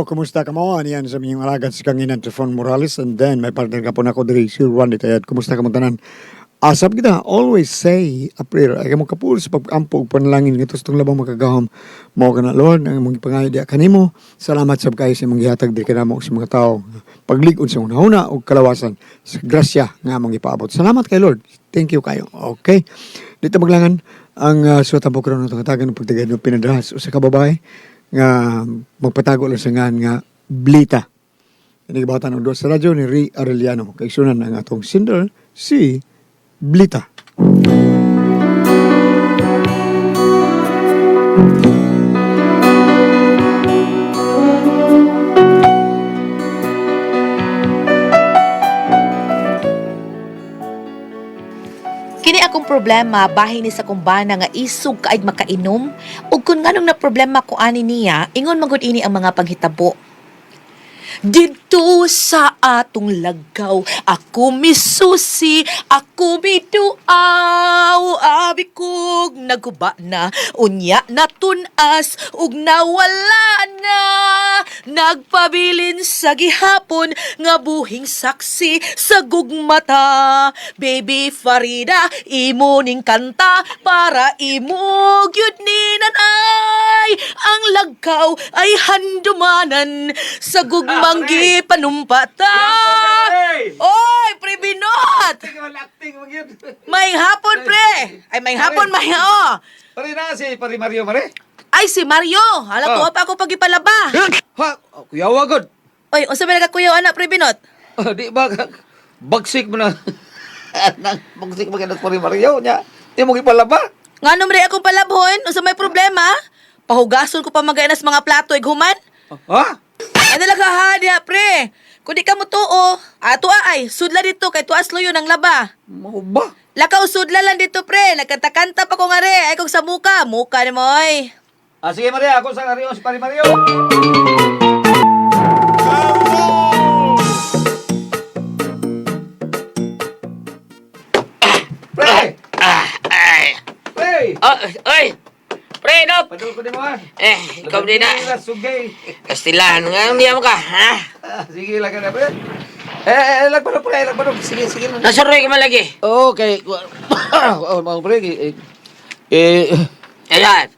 Hello, kumusta ka mo? Yan sa minyong alagad si Kanginan Trifon Morales, and then may partner ka po na ko diri si Randy Tayad. Kumusta ka mo tanan? Asap kita, always say a prayer. Ay mo kapul sa pag-ampo ug panalangin ngadto sa itong labang makagahom. Mao ka na Lord, ang imong gipangayo diha kanimo. Salamat sab kayo sa imong gihatag diri kanamo sa mga tawo. Paglig-on sa hunahuna ug kalawasan sa grasya nga among gipaabot. Salamat kay Lord. Thank you kayo. Okay. Dito maglangan ang suwat ang karon ng hatagan ng pagtigay ng pinadahas usa ka babae nga magpatago lang sa ngan nga Blita. Inigibatan og duha sa radyo ni Ray Arellano. Kay sunan ang atong singer si Blita. Kini akong problema bahin ni sa kumbana nga isog kaayg makainom ug kun nganong na problema ko ani niya, ingon magud ini ang mga panghitabo. Didto sa atong lagaw, ako misusi, ako miduaw, abi kog naguba na, unya natunas, ug nawala na. Nagpabilin sa gihapon, nga buhing saksi sa gugmata. Baby Farida, imo ning kanta, para imo gyud ni nanay. Ang lagkaw ay handumanan sa gugmang gipanumpata. Oy, pre Binot! Acting mag yun. May hapon, pre! Ay, may hapon, may oh. Pare na si Pare Mario mare. Ay, si Mario! Hala, Oh. tuwa pa ako pagipalaba. Ha, kuya wagod. Oy, unsa may nagakuyaw anak, pre Binot? Di ba bagsik mo na. Nang bagsik mo kay Pare Mario nya. Di mo gipalaba. Ngano man akong palabhon? Unsa may problema? Pahugason ko pa magainas mga plato ighuman. Ha? Ano lang ha, diha, pre? Kung di ka mo tuo, ato ay, sudla dito kay tuas luyo ng laba. Mao ba? Lakaw sudla lang dito, pre. Nagkanta-kanta pa ko nga re. Ay kung sa muka, muka ni mo, oy. Ah, sige Maria, ako sa Mario si Pare Mario. Pre! Ah, ay. Pre! Oh, oy. Pre, no. Padul ko ni mo ah. Eh, ikaw din na. Sugay. Kastilan, nga hindi mo ka, ha? Ah, sige lang ka na, pre. Eh, eh, lang pa pre, lang pa. Sige, sige lang. Nasuroy ka man lagi. Okay. Oh, mga pre, eh, eh, Ayan.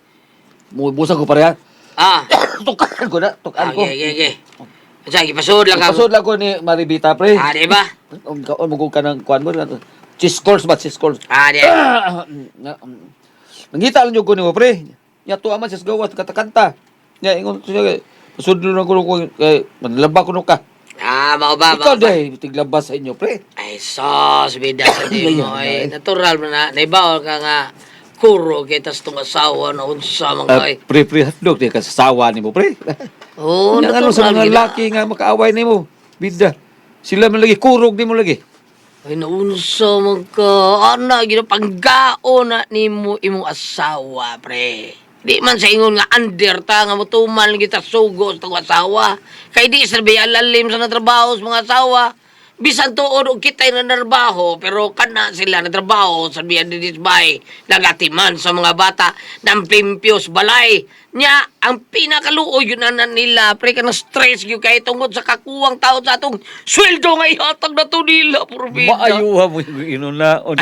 mubusan ko pare ha. Ah. Tukan ko na, tukan ko. Okay, okay, okay. Sa gipasud lang ka. Pasod lang ko ni Maribita, pre. Ah, di ba? Kaon mo ka ng kuan mo. Cheese course ba, cheese course. Ah, di. Nangita lang yung ko nimo, pre. Nya tuwa man siya sa gawas katakanta. Nya ingon siya kay pasudlo lang ko ko kay manlaba ko no ka. Ah, mao ba, Ikaw mao ba? dahil tiglaba sa inyo, pre. Ay, sos, bida sa di mo. Ay, Ay, natural mo na. Naibaw ka nga kuro kay tas tong asawa na unsa man Ah, kay. pre, pre, hotdog di ka sasawa nimo, pre. Oh, Nya ano sa natural mga gid. laki nga makaaway nimo. Bida. Sila man lagi kurog nimo lagi. Ay, naunsa man ka. Ana, gina, panggaon na nimo imong asawa, pre. Di man sa ingon nga under ta, nga mutuman kita sugo sa tong asawa. Kay di sa lalim sa natrabaho sa mga asawa. Bisan tuod og kita'y nanarbaho, pero kana sila natrabaho sa biyan din bay, nagatiman sa mga bata, ng pimpyos balay. Nya, ang pinakaluoy yun na na nila, pre, ka na stress yun kay tungod sa kakuwang tao sa atong sweldo nga ihatag na to nila, probinda. Maayuha mo yung inunaon.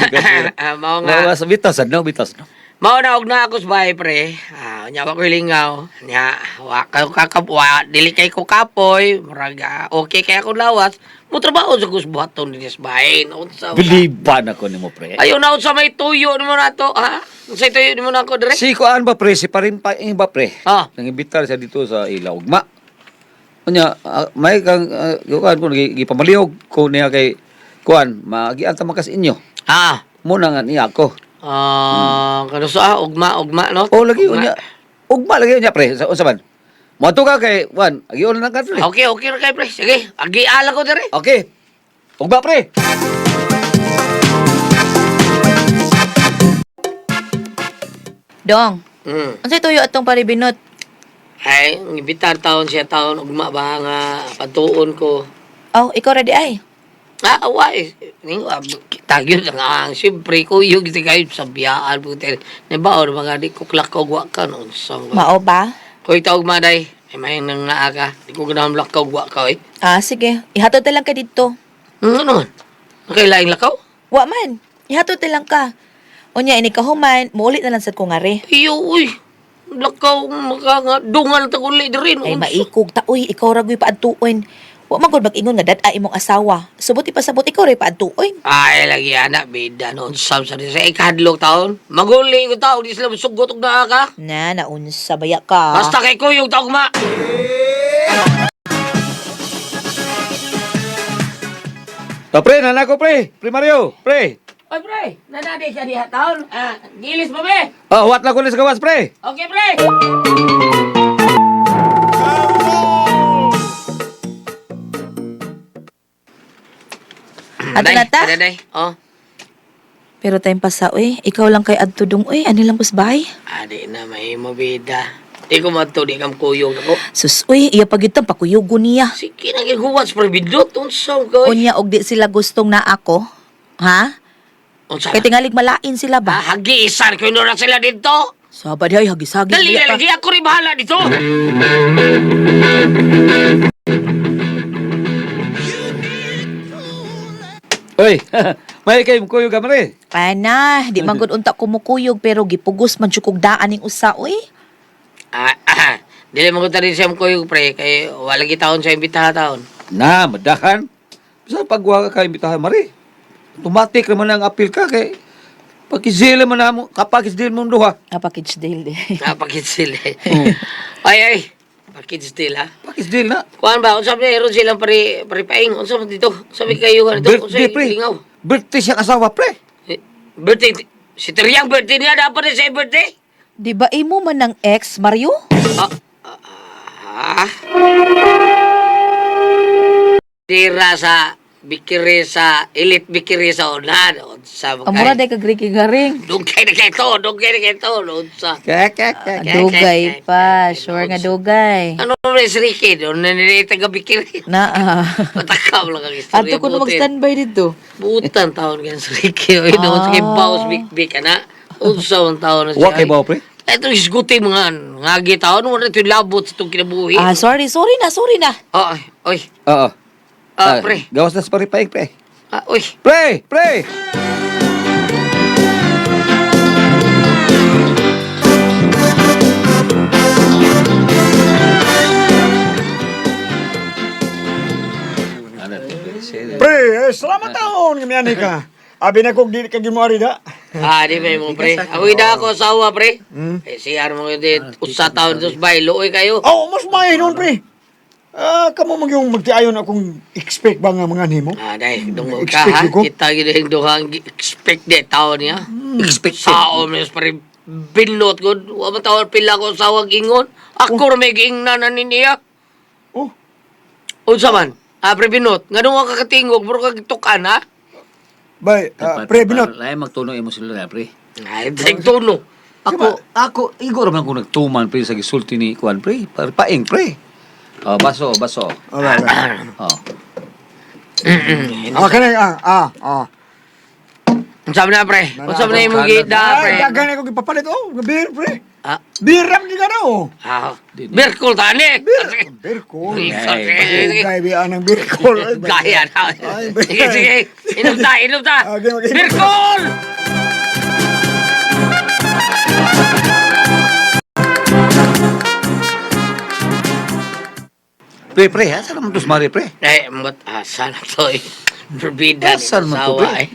Ah, mao nga. Nga. Bitas, no? Bitas, no? Mao na og na ako sa bahay, pre. Ah, nya wa ko'y lingaw. Nya, wa ka kakapwa, dili kay ko kapoy, murag okay kay ako lawas. Mo trabaho sa kus buhaton dinhi sa bahay. Naunsa ba? Biliban ako nimo, pre. Ayaw na unsa may tuyo nimo nato, ha? Unsay tuyo nimo nako dire? Si kuan ba, pre? Si Parimpaing ba, pre? Ah. Nangibitar siya dito sa ila ugma. Unya, may kang kuan ko gipamalihog ko niya kay kuan, maagian ta makas inyo. Ah. Muna nga niya ako. Ah, kano sa ugma ugma no? Oh, lagi Ugma. unya. Ugma lagi unya, pre. Sa unsa man? Moadto ka kay kuan, agion lang ka pre. Okay, okay ra kay pre. Sige, agiala ko dire. Okay. Ugma, pre. Dong, unsay tuyo atong paribinot? Ay, ang ibitar taon siya taon ugma ba nga patuon ko. Oh, ikaw ready ay. Ah, away. Ningo, kita yun lang ang siyempre ko yung kita kayo sa biyaan. Puti. Nabaon, mga di kuklak ko wa ka noon. Mao ba? Koy tawag maday. Ay, may nang naa ka. Di ko ganahan lakaw, wa ka, eh. Ah, sige. Ihatod na lang ka dito. Ano man? Nakailaing lakaw? Wa man. Ihatod na lang ka. Unya, ini kahuman, muulit na lang sad ko nga re. Iyo, uy. Lakaw, maka nga, dungan ta uli diri. Ay, maikog ta, uy, ikaw ra gyud paadtuon. Wa man gud mag-ingon nga dad-a imong asawa. Subot ipasabot ikaw ra paadtuon. Ay, lagi anak, bida noon sa sa sa ikahadlok taon. Maguli ko tao, di sila sugot og naa ka. Na, naunsa baya ka. Basta kay kuyog taog ma. Ta pre, nanako pre. Pre Mario, pre. Oy, pre, nanadi siya diha taon. Ah, gilis mo be. Oh, wat lang ko ni sa gawas pre. Okay, pre. Ato na ta? Day, oh. Pero time pa sa, uy, ikaw lang kay adto dong, uy, ani lang bay. Adi na mahimo bida. Di ko mato di kam kuyog nako. Sus, uy, iya pag itang pakuyugo niya. Sige na gihuwas pre bidot unsa ka? oy? Unya og di sila gustong na ako. Ha? Unsa? Kay tingalig malain sila ba? Ah, hagisan ko na sila dito. Saba di ay hagi-sagi. Dali biya na ka. lagi ako rin bahala dito. Oy, may kay kuyog ka pre. Ana, di man gud unta kumukuyog pero gipugos man jud kog daan ning usa uy. Ah, ah, dili mo ko tali siya kuyog pre kay wala gitaon sa imbitaha taon. Na, madahan. Bisa pagwa ka imbitahan mari. Automatic naman ang appeal ka kay Pakizili man na mo, kapag deal mong duha. Ah, package deal di. Ah, package deal eh. Ay ay, package deal ha. Package deal na. Kuan ba unsa ba ron silang pare pare paing unsa man dito? Unsa may kayo dito? Unsa Birthday pre. lingaw? Birthday siya asawa pre. Eh, Birthday si Triang birthday niya dapat na siya birthday. Di ba imo man ng ex Mario? Ah, ah, ah. Tira sa bikiri sa elite bikiri sa unan unsa man Amura kay. day kag Ricky Garing. Dugay na kay to, dugay na kay to, unsa. Ke ke ke. Ah, Dugay pa, sure nga dugay. Ano man si Ricky doon na nilita ka bikiri. Na ah. Matakam lang ang istorya. Adto ko na mag-standby dito. Butan taon kan si Ricky. Oy, doon sa kay Baus Big Big ana. Unsa man taon na siya. Wa kay bawo pre. Ito isguti mga ngagi taon wala ito labot sa itong kinabuhi. Ah, sorry, sorry na, sorry na. Oh, ay, oy. Oo. Ah, pre. Gawas na sa pare paing pre. Ah, oy. Pre, pre. Pre, eh, salamat taon nga miani ka. Abi na kog dili ka gimuari da. Ah, di ba mo pre? Ako ida ako asawa pre. Eh siya mo di usa taon dos bay luoy kayo. Oh, mas may noon pre. Ah, kamo mag yung magtiayon akong expect ba nga mga nimo? Ah, dai dungog ka Expect ha. ko. Kita gid yung duhang expect de taon niya. Expected. Sao mo pre binot gud. Wa man taon pila ko asawa ingon. Ako ra may giingnan na niya. Oh, Unsa man? Ah, pre binot. Nganong wa ka katingog bro ka gitukan ha? bay, ah, pre binot. Lain magtuno imo sila pre. Ay, dai tuno. Ako, igor man ko nagtuman pre sa gisulti ni kuan pre. Paing pre. Oh, baso, baso. Alright. alright. Oh. Ah, kanay ah, ah, ah. Unsa man na pre? Unsa man na imong gida pre? Ay, daghan ako gipapalit oh, beer pre. Ah, Beer ram gyud ka na oh. ah. Beer cool tani. Beer, beer ko. Gaya biya ng beer call. Ay, bay. Gaya na. Ay, bay. Sige, sige. Inom ta, inom ta. Okay, okay. Beer cool! Pre, pre, ha? Saan naman to mari pre? Eh, but asa na to eh. Forbidden. Asan man to Sawa pre? eh.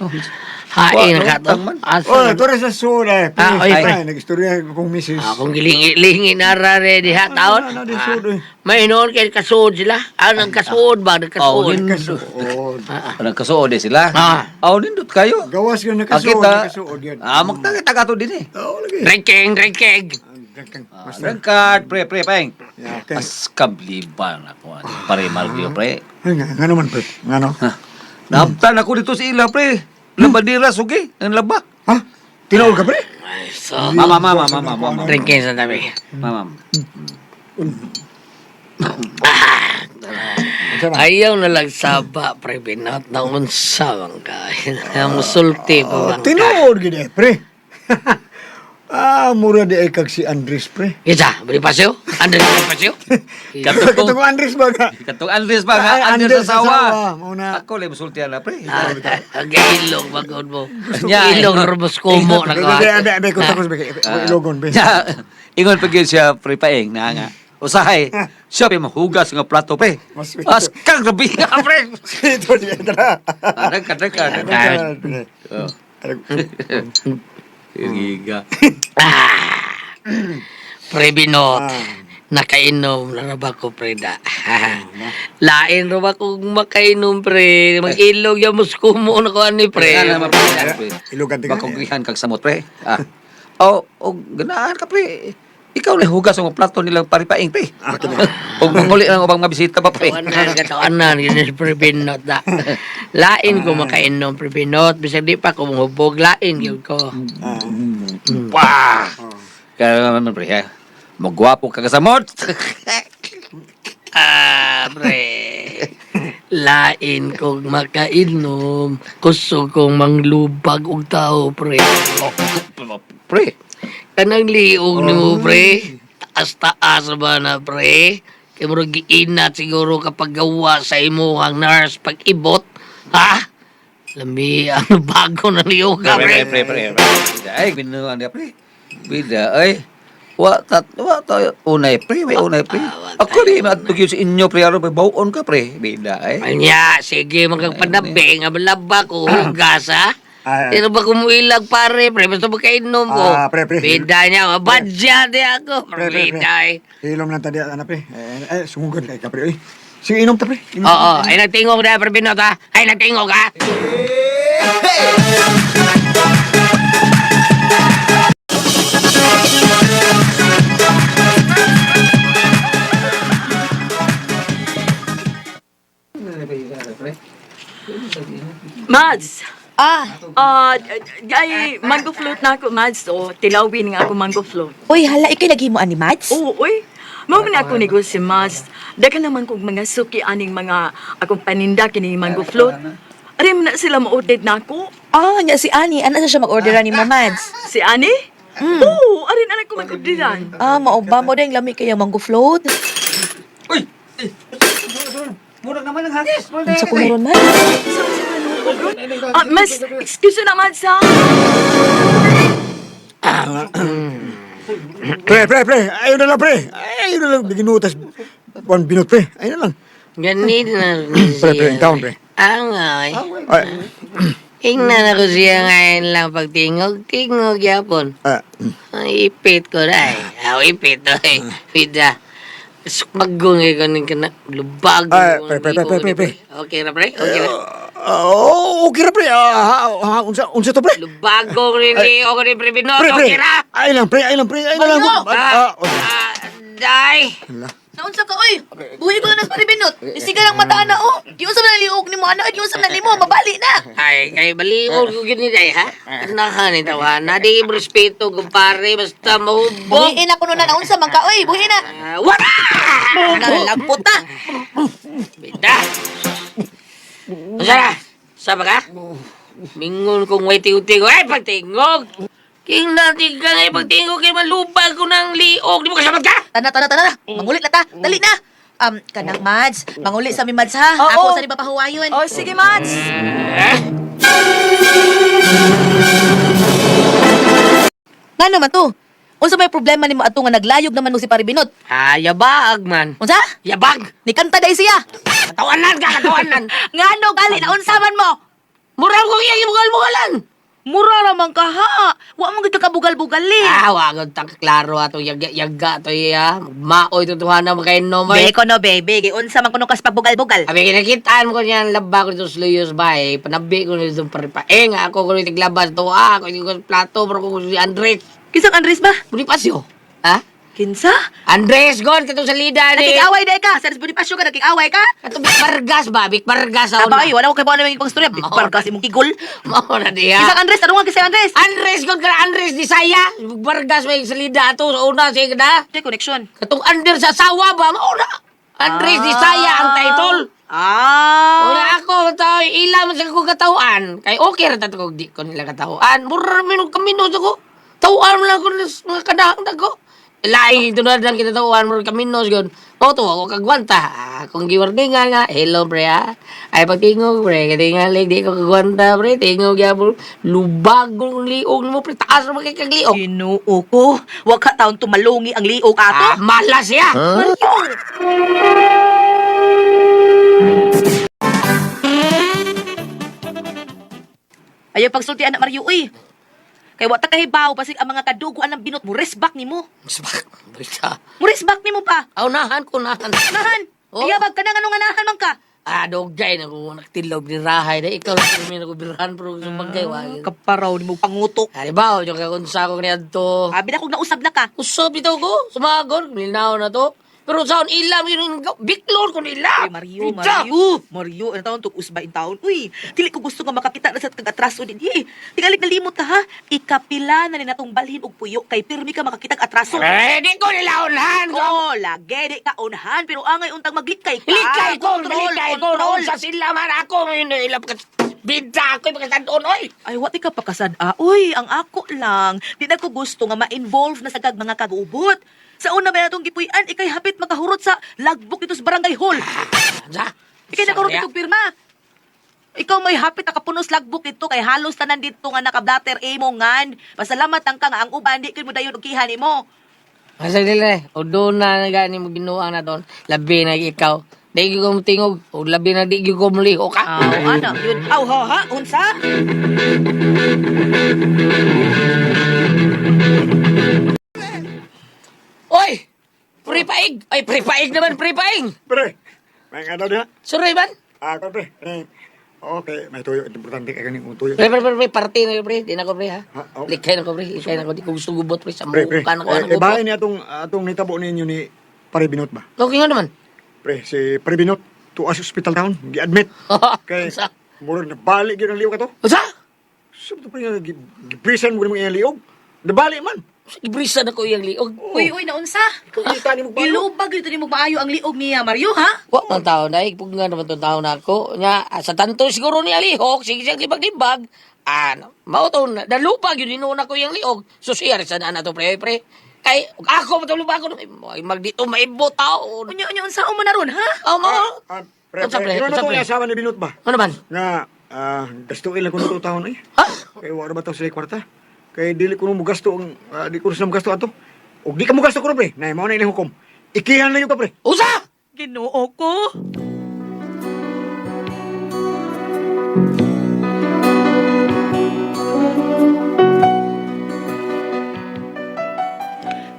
Hain na ka to. Wa, man. Asa Oh, na to sa sud eh. Ah, oy, pre. Ay, nag-istorya ko kong misis. Akong gilingi-lingi na ra re diha taon. Ano, ano, di sud, eh. May noon kay kasuod sila. Ah, nagkasuod ba? Oh, Nagkasuod. Kasuod. Nagkasuod eh sila. Ah. Aw, nindot kayo. Gawas ka Ah, nakasuod, kita. nakasuod yan. Ah, magtagit to din eh. Oo, lagi. Drinking, drinking. Ah, Drangkad, pre, pre, paing. Yeah, okay. As kabliban ako. ano, Pare Mario, pre. Ay, nga, nga naman, pre. Nga no? Naabtan ako dito sa ila, pre. Labadira, sugi. Ang laba. Ha? Tinuod ka, pre? Ay, so, Mama, mama, mama, mama. drinking sa tabi. Mama. Unsa man? Ayaw na lang saba, pre, binat na unsa bang ka. Musulti pa Oh, bang ka. tinuod gid eh, pre. Ah, mura di ay kag si Andres, pre. Isa, Bonifacio? Andres Bonifacio? Katong Katong Andres ba ka? Katong Andres ba nga Ay, Andres Andres asawa. asawa, mao na. Ako lang musultihan na pre. Ah, Ang ilong bagod mo. Nya, Ilong robos kumo na Be, ko. be, be, be, kunta ko sa ilogon, be. Nya, ingon pa gyud siya pre paeng na nga. Usahay, siya pa mahugas nga plato pre. Mas sweet. As kang grabe nga pre. Ito, di tara. Anak ka ka. Pre. Oh. Giga. Pre Binot, Ah. nakainom na ba ko pre da? Lain ra ba kung makainom pre? Mag-ilog yung muskumo na ko ani pre. Pre, naman pre. Pre. Ilogan tingnan. Bakong kag samot pre. Ah. Oh, oh, ganahan ka pre. Ikaw lang hugas ang plato nilang paripaing pre. Ah, kini. Og manguli lang ubang mga bisita pa pre. Katawanan, katawanan, ganyan pre Binot da. Lain ko makainom pre Binot, bisag di pa ko mahubog, lain gyud ko. Ah. Wah! Kaya naman pre, ha? Magwapo ka kasamot. Ah, pre. Lain kong makainom, kusog kong manglubag og tao pre. Oh, pre. Kanang liog nimo pre. Taas-taas ba na pre? Kay murag giinat siguro kapag gawa sa imo ang nurse pag ibot. Ha? Lami ang bago na liog ka Pre, pre. pre, pre, pre. Bida, ay, binuan niya, pre. Bida, ay. Wa ta, unay, pre, may unay, pre. Ako di, maadto gyud sa inyo, pre, aron pre, bawon ka, pre. Bida, ay. Anya, sige magpanabi nga malaba ko hugas ha. Ah, Pero ba kumuilag pare, pre, basta makainom ko. Ah, pre, pre. Bida niya, badya di ako. Pre, pre, pre. Bida eh. Ilom lang tadi anak pre. Eh, eh sumugod kay ka pre. Oy. Sige, inom ta pre. Inom. Oo, ay nagtingog na, pre Binot ha. Ay nagtingog ha. Mads, Ah, ah, ay, mango float na ako, Mads. O, tilawin nga ako mango float. uy hala ikay naghimo ani Mads? Oo, uy. Mao man ako negosyo, Mads. Daghan naman kog mga suki aning mga akong paninda kini mango float. Ari man na sila ma-order na ako. Ah, nya si Ani, ana sa siya mag-order ni mo Mads. Si Ani? Oo, ari na ako mag-orderan. Ah, mao ba mo ding lami kaya mango float? Uy! Murag naman ang hangis. Unsa ko ron Mads? Ah, Mads, excuse na, Mads, ha? Pre, pre, pre. Ayun na lang pre. Ayun na lang ginutas. One binot pre. Ayun na lang. Ganit na Pre, pre, siya. down pre. Ang ay. Ay, Ingnan ako siya ngayon lang pagtingog, tingog yapon. ah, Ang ipit ko na eh. Ako ipit ay. Pida. Sumagong eh kanin ka na. Lubag. Ay, pre, pre, pre, pre, pre, pre. Okay na pre? Okay na. oh, okay ra pre. Ah, ha, ha, unsa unsa to pre? Lubagong rin ni ako ni pre Binot. Pre, pre. Okay na. Ay lang pre, ay lang pre. Ay na lang. Ano? Ah, ah, oh. Ah, day. Hala. Naunsa ka oy? Buhi ko na nas paribinot. Isiga lang mata na oh. Giunsa man ang liog nimo ana, giunsa man nimo mabali na. Ay, kay baliwag ko gini day ha? Kanahan ni tawana. Di mo respeto kumpare. Basta mahubog. Buhiin ako nun na naunsa man ka oy, buhi na. Ah, wala! Nalagpot ta. Bida! Unsa na? Sama ka? Mingon kong way tingog-tingog. Ay, pagtingog! King natin ka nga, pagtingog kay malubag ko ng liog. Di mo kasabat ka? Tana tana tana. Mangulit na ta. Dali na. Kanang Mads, manguli sa mi Mads ha. Oo. Ako sa di papahuwayon. Oh, sige, Mads. Nga naman to? Unsa may problema nimo ato nga naglayog naman mo si Paribinot? Ah, yabag man. Unsa? Yabag! Nikanta dai siya. Katawanan ka, katawanan! Ngano gali na unsa man mo? Mura ko iya, ibugal-bugalan! Mura ra man ka ha. Wa mo gid ka kabugal-bugal eh. Ah, wagod ta klaro ato yaga yaga to iya. Maoy tutuhan na makainom ay. Beko no baby, giunsa man kuno kas pagbugal-bugal. Abi kinakitaan ko niyan laba ko dito sa Luyos ba eh. Panabi ko nito paripa. Eh nga ako ko nito tiglabas to ah. Ako ko plato pero ko si Andres. Kinsang Andres ba? Bonifacio. Ha? Kinsa? Andres gon katong sa lida ni. Nakikaway dai ka. Sa Bonifacio ka nakikaway ka? Katong Big Vargas ba? Big Vargas ako. Aba ay, wala ko kay buwan ng pagstorya. Big Vargas imong kigol. Mao na diya. Kinsang Andres, tarungan kisang Andres. Andres gon ka Andres di saya. Big Vargas may salida ato sa una siya kada. Di connection. Katong Andres sa asawa ba? Mao na. Andres di saya ang title. Ah. Una ako, tao, ila man sa ko katawan. Kay okay ra tato di ko nila katawan. Mura minog kami no ko. Tawaan mo lang ko ng mga kadahang dako. Laing ito na lang kita tawaan mo kaminos yun. O to, ako kagwanta. Ah, kung giwarningan nga, hello pre ha. Ay pagtingog pre, katingalig, di ko kagwanta pre. Tingog yapon. Lubagong liog mo pre, taas mo kay kagliog. Ginoo ko, wa ka taon tumalungi ang liog Ah, ato. malas siya. Mario. Ayaw pagsulti anak Mario uy. Kay wa ta kahibaw basig ang mga kaduguan ng binot mo resback nimo. Sabak, brita. Mo resback nimo pa. Aunahan ko, unahan. Nahan. Oh. Iyabag ka na nganong nganahan man ka. Ah, dugay na ko nagtilog ni Rahay na ikaw lang kami nagubirahan pero sa bagay wa. Kaparaw nimo pangutok. Ah, di ba? Yung kakon sa akong niadto. Abi na kung nausab na ka. Usab bitaw ko, sumagor, milinaw na to. Pero sa ilam yun, biklon ko nila. Uy, Mario, Bita! Mario. Mario, ano taon to usba in taon. Uy, dili ko gusto nga makakita na sa kag-atraso din. Eh, tingali nalimot ka ha. Ikapila na ni natong balhin og puyo kay pirmi ka makakita og atraso. Eh, di ko nila unahan. Oh, lagi di ka unahan pero angay untang maglikay ka. Likay ko, Control, likay ko. control. Sa sila man ako, yun, ilam ka. Bida ako, pagkasandon, oy. Ay, wa ti ka pakasad-a. Uy, ang ako lang. Di na ko gusto nga ma-involve na sa kag mga kag-ubot. Sa una ba natong gipuy-an, ikay hapit makahurot sa logbook dito sa barangay hall. Sa? Ikay nagkaroon itong pirma. Ikaw may hapit nakapunos logbook dito kay halos tanan dito nga naka-blatter A mo ngan. Pasalamat ang ka nga ang uban di mo dayon og kiha nimo. Masa dili, o doon na gani mo ginuang na doon, labi na ikaw. Di ko tingog, o labi na di ko mulihok ka. Aw, ana yun. Aw, ha, ha, unsa? Oy! Pre-paig! Ay, pre-paig naman, pre-paig! Pre, may nga daw diha. Sorry man. Ah, pre. Eh, okay, may tuyo. Importante kay kaning tuyo. Pre, pre, pre, pre, party na pre. Di na ko, pre, ha? Ha? Oh. Likay na ko, pre. Likay na ko. Di ko gusto gubot, pre. Sa Pre, pre. mukha na ko. Eh, Ano eh, gubot? bahay ni atong nitabo ninyo ni Pare Binot ba? Okay nga naman. Pre, si Pare Binot, tuas hospital town, gi-admit. Kay, Unsa? murag nabali gyud ang liog ato. Unsa? Sabto pre, nga, giprisan mo iyang liog. Nabali man. Ibrisa na ko iyang liog. Uy, uy, naunsa? Ikaw kita ni mo ba? Gilubag dito nimo maayo ang liog niya, Mario, ha? Wa man tao na, ipug nga naman tong tao na ako. Nya, ah, sa tanto siguro niya lihok, sige siyang libag-libag. Ah, mao to, nalupag yun, inuuna ko iyang liog. So siya, sa na to, pre, pre. Kay, ako, matulubag ko, ay, magdito, maibo tao. Unya, unya, unsa mo na ron, ha? Oh, mo. Ah, pre, Unsa, pre, pre? ino na Unsa, to pre? yung asawa ni Binot ba? Ano man? Nga, gastuin lang ko na to taon eh. Ha? Kay wala ba to sila kwarta? Kay dili ko mo gasto ang di ko sila gasto ato. Og di ka mo gasto ko pre. Nay mao na ilang hukom. Ikihan lang yung ka pre. Usa! Ginoo ko.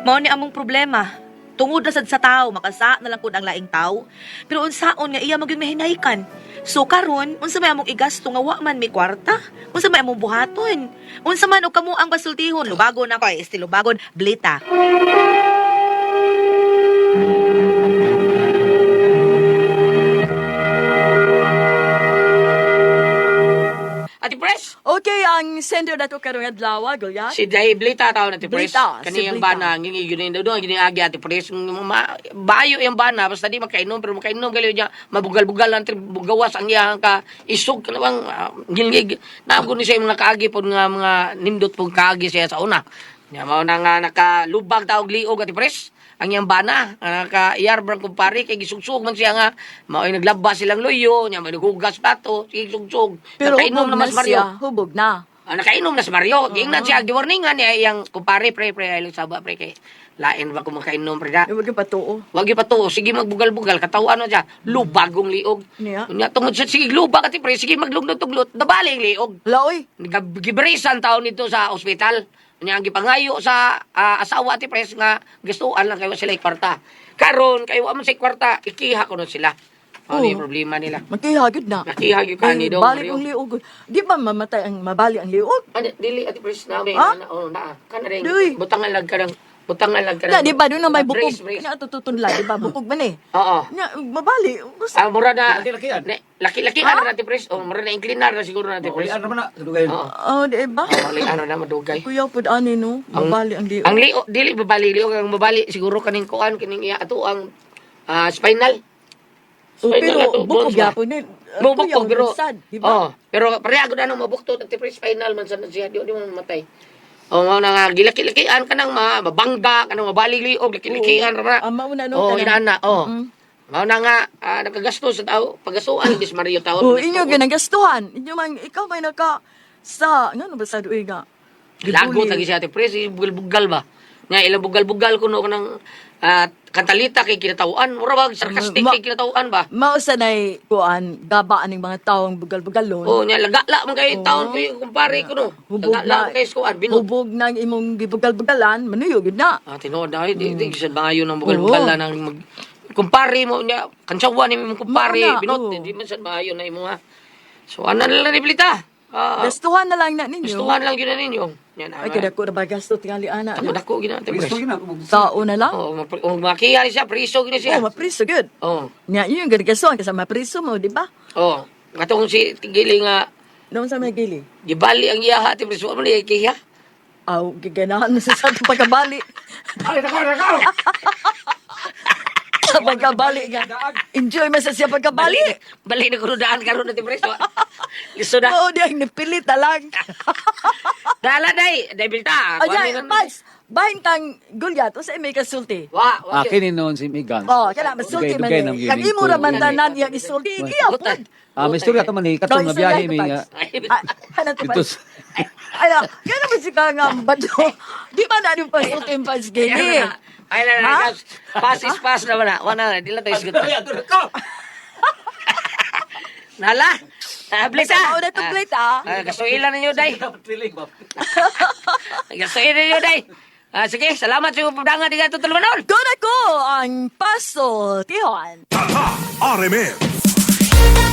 Mao ni among problema. Tungod na sad sa tao, makasa na lang pud ang laing tao. Pero unsaon nga iya magyud mahinaykan. So karon, unsa may among igasto nga wa man may kwarta? Unsa may among buhaton? Unsa man og kamo ang basultihon? Lubagon ako ay estilo lubagon, blita. Ate Pres? Okay, ang sender na to karong adlaw, Goliath. Si Day Blita tao na Ate Pres. Blita, si Kaniyang Blita. bana, ang yun yun doon, yun agi Ate Pres. Bayo yung bana, basta di makainom, pero makainom galiw niya, mabugal-bugal ang bugawas ang iyang ka, isog ka namang, gilgig. Naamgo ni siya yung mga kaagi po nga mga nindot po kaagi siya sa una. Nya mao na nga nakalubag taog liog Ate Pres. Ang iyang bana, nga naka-iyar brang kumpare, kay gisugsug man siya nga, mao'y naglabas silang luyo, nya may naghugas plato, sige sugsug. Pero Nakainom hubog naman na si Mario. siya, hubog na. Ah, nakainom na si Mario. Giingnan siya, giwarningan niya iyang kumpare, pre, pre, ay lang saba, pre, kay lain ba kung makainom, pre, na. Ay, Huwag yung patuo. Wag yung patuo, sige magbugal-bugal, katawan na siya, lubagong liog. Niya? Unya, tungod sa, sige, lubag ati, pre, sige maglugnog-tuglot, nabali ang liog. Laoy, Gibrisan taon nito sa ospital. Unya, ang gipangayo sa asawa ati, pres, nga gustuan lang kayo sila kwarta. Karon kayo man sa kwarta, ikiha ko nun sila. Ano Oo. yung problema nila? makihagod na. Nakiha yung kani Ay, daw, Balik Mario. ang liog. Di ba mamatay ang mabali ang liog? Ano, dili ati pres na may Ha? na oh na kana rin. Duy. Butangan lag ka ng butangan lag ka ng. Na, di ba doon na may bukog? Brace, brace. Na tututunla, di ba? Bukog man eh. Oo. Nya, mabali. Gusto- Ah, mura na. Laki-lakian. Laki-laki ano na pres. Oh, mura na inclinar na siguro na pres. Ulian naman na. Dugay. Oo. Oh, di ba? Oh, ano na madugay. Kuya pud ani no, mabali ang liog. Ang lio dili babali lio ang babali siguro kaning kuan kaning iya ato ang spinal. Oh, Spinal pero ato, bukog bones ba? gyapon ni. Bubukog pero sad, di ba? Oh, pero pareha gud ano mabuktot at pres spinal man sa siya di di man mamatay. O mao na nga gilaki-lakian ka nang mabangga ka nang mabalig-liog, laki-lakian ra. Ah, mao na, no, Oh, kanang- inana, oh. Mao na nga nakagasto sa tao, pagasuan bis Mario tao. Oh, inyo ginagastuhan. Inyo man ikaw may naka sa ngano ba sa duay nga? Lagot Gibuli. lagi siya ate pre, si bugal-bugal ba. Nya ilang bugal-bugal kuno kanang kantalita kay kinatawaan, mura bag sarcastic kay kinatawaan ba. Mao sa nay kuan gaba aning mga taong bugal-bugalon. Oh, nya lagala man kay taon ko yung kumpare kuno. Hubog Lagala man kay skuan binod. Hubog na ang imong gibugal-bugalan, manuyo gid na. Ah, tinuod ay di di sad maayo nang bugal-bugal Oo. nang mag kumpare mo nya kantsawa ni imong kumpare Mao na, binod oo. di man sad maayo na imo ha. So ana na lang ni Blita. Ah, Gastuhan na lang na ninyo. gustuhan lang gyud na ninyo. Yan Ay, kada ko na ba gasto tingali ana. Dako dako gyud na ate Priso Pres. gina. Tao na lang. Oh, makiya ni siya, priso gyud ni siya. Oh, mapriso gud. Oh. Nya yun gud gastuhan kasi mapriso mo, di ba? Oh, katong si Tigili nga Noon sa may gili. gibali ang iyaha ate Pres, wa man niya kiya. Aw, giganahan mo sa sa pagkabali. Ay, nako, nako. Pagkabali nga. Enjoy man sa siya pagkabali. Bali na kuno daan karon ate Pres. Liso na. Oo, di ang nipilit na lang. Dala day, day bilta. Ay, Pads, bahin kang Goliath, o sa may kasulti. Wa, wa. Akin noon si Megan. Oh, kaya masulti man Dugay-dugay eh. nang Kag gining imo ra ko. man tanan iyang isulti, iya pod. Ah, may istorya ta man eh, katong nga biyahe mi nga. Ano to Dito Pads? Ay, kaya naman si ka nga bado. Di ba na yung pasulti yung Pads gini? Ay na na. Pass is pass na wala. Wala na, di lang tayo sigot. Nala. Ah, blita. Basta mauna to, Blita. Ah, gasuilan ninyo day. Gasuilan ninyo day. Ah, sige, salamat sa inyong pagdangan di ka tutulmanon. Doon ako ang pasultihan. Tatak RMN.